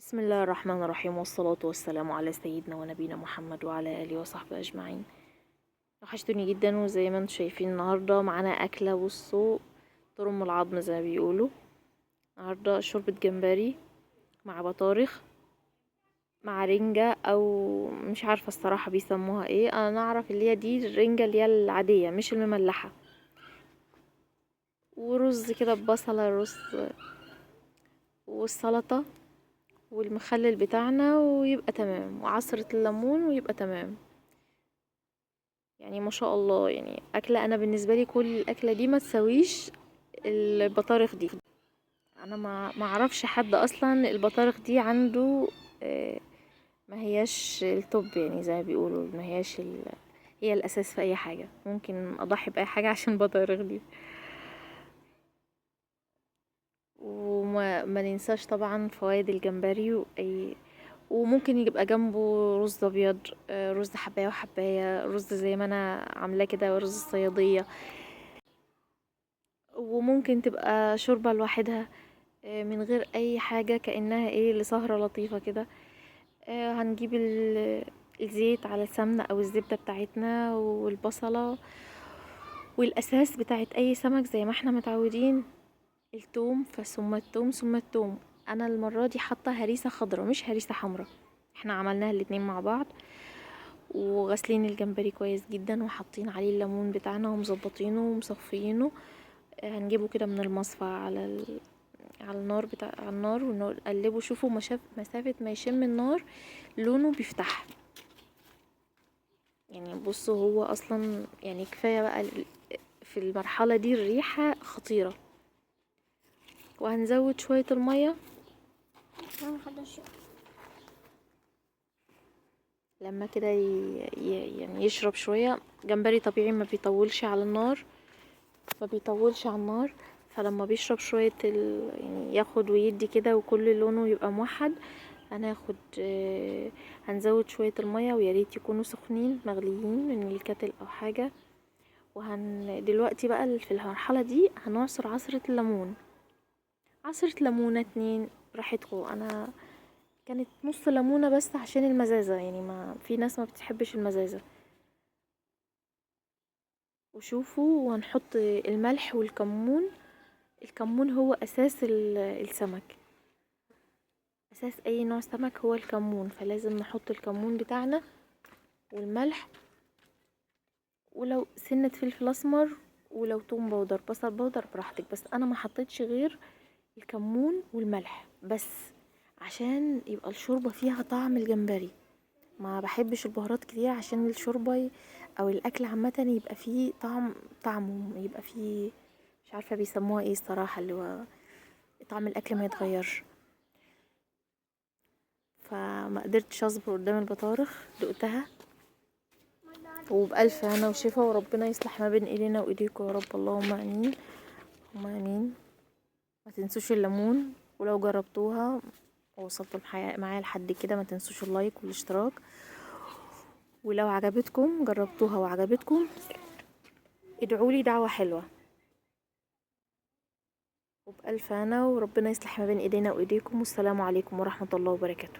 بسم الله الرحمن الرحيم، والصلاة والسلام على سيدنا ونبينا محمد وعلى آله وصحبه أجمعين. وحشتوني جدا، وزي ما انتم شايفين النهاردة معانا أكلة، بصوا ترم العظم زي ما بيقولوا. النهاردة شوربة جمبري مع بطارخ مع رنجة، أو مش عارفة الصراحة بيسموها ايه، أنا أعرف اللي هي دي الرنجة اللي هي العادية مش المملحة، ورز كده ببصلة رز والسلطة والمخلل بتاعنا ويبقى تمام، وعصرة الليمون ويبقى تمام. يعني ما شاء الله، يعني أكلة أنا بالنسبة لي كل الأكلة دي ما تساويش البطارخ دي. أنا ما أعرفش حد أصلا البطارخ دي عنده، ما هياش ال top، يعني زي ما بيقولوا ما هياش هي الأساس في أي حاجة، ممكن أضحي بأي حاجة عشان البطارخ دي. وما ما ننساش طبعا فوائد الجمبري، وممكن يبقى جنبه رز ابيض، رز حبايه وحبايه، رز زي ما انا عاملاه كده، رز الصياديه، وممكن تبقى شوربة لوحدها، من غير اي حاجة، كانها ايه لسهره لطيفة كده. هنجيب الزيت على السمنة او الزبدة بتاعتنا والبصله، والاساس بتاعت اي سمك زي ما احنا متعودين التوم، فثم التوم ثم التوم. انا المرة دي حاطه هريسه خضراء مش هريسه حمراء، احنا عملناها الاتنين مع بعض، وغسلين الجمبري كويس جدا وحاطين عليه الليمون بتاعنا ومظبطينه ومصفيينه. هنجيبه كده من المصفى على على النار بتاع على النار ونقلبه. شوفوا مسافة ما يشم النار لونه بيفتح، يعني بصوا هو اصلا يعني كفاية بقى في المرحلة دي الريحة خطيرة. وهنزود شوية المية لما كده يعني يشرب شوية. جمبري طبيعي ما بيطولش على النار، ما بيطولش على النار، فلما بيشرب شوية يعني ياخد ويدي كده وكل لونه يبقى موحد. هناخد هنزود شوية المية، ويا ريت يكونوا سخنين مغليين من الكتل او حاجة. دلوقتي بقى في المرحلة دي هنعصر عصرة الليمون، عصرة ليمونة 2 براحتكم. انا كانت نص ليمونة بس عشان المزازة، يعني ما في ناس ما بتحبش المزازة. وشوفوا، وهنحط الملح والكمون. الكمون هو اساس السمك، اساس اي نوع سمك هو الكمون، فلازم نحط الكمون بتاعنا والملح، ولو سنة فلفل اسمر، ولو توم powder بصل powder براحتك، بس انا ما حطيتش غير الكمون والملح بس عشان يبقى الشوربة فيها طعم الجمبري. ما بحبش البهارات كتير عشان الشوربة او الاكل عامة يبقى فيه طعمه يبقى فيه، مش عارفة بيسموها ايه الصراحة، اللي هو طعم الاكل ما يتغيرش. فما قدرتش اصبر قدام البطارخ، دقتها وبألف هنا وشفا، وربنا يصلح ما بين ايدينا وايديكم يا رب، اللهم امين اللهم امين. ما تنسوش الليمون، ولو جربتوها ووصلتوا معايا لحد كده ما تنسوش ال like والاشتراك، ولو عجبتكم جربتوها وعجبتكم ادعولي دعوة حلوة. وبألف هنا، وربنا يصلح ما بين ايدينا وايديكم، والسلام عليكم ورحمة الله وبركاته.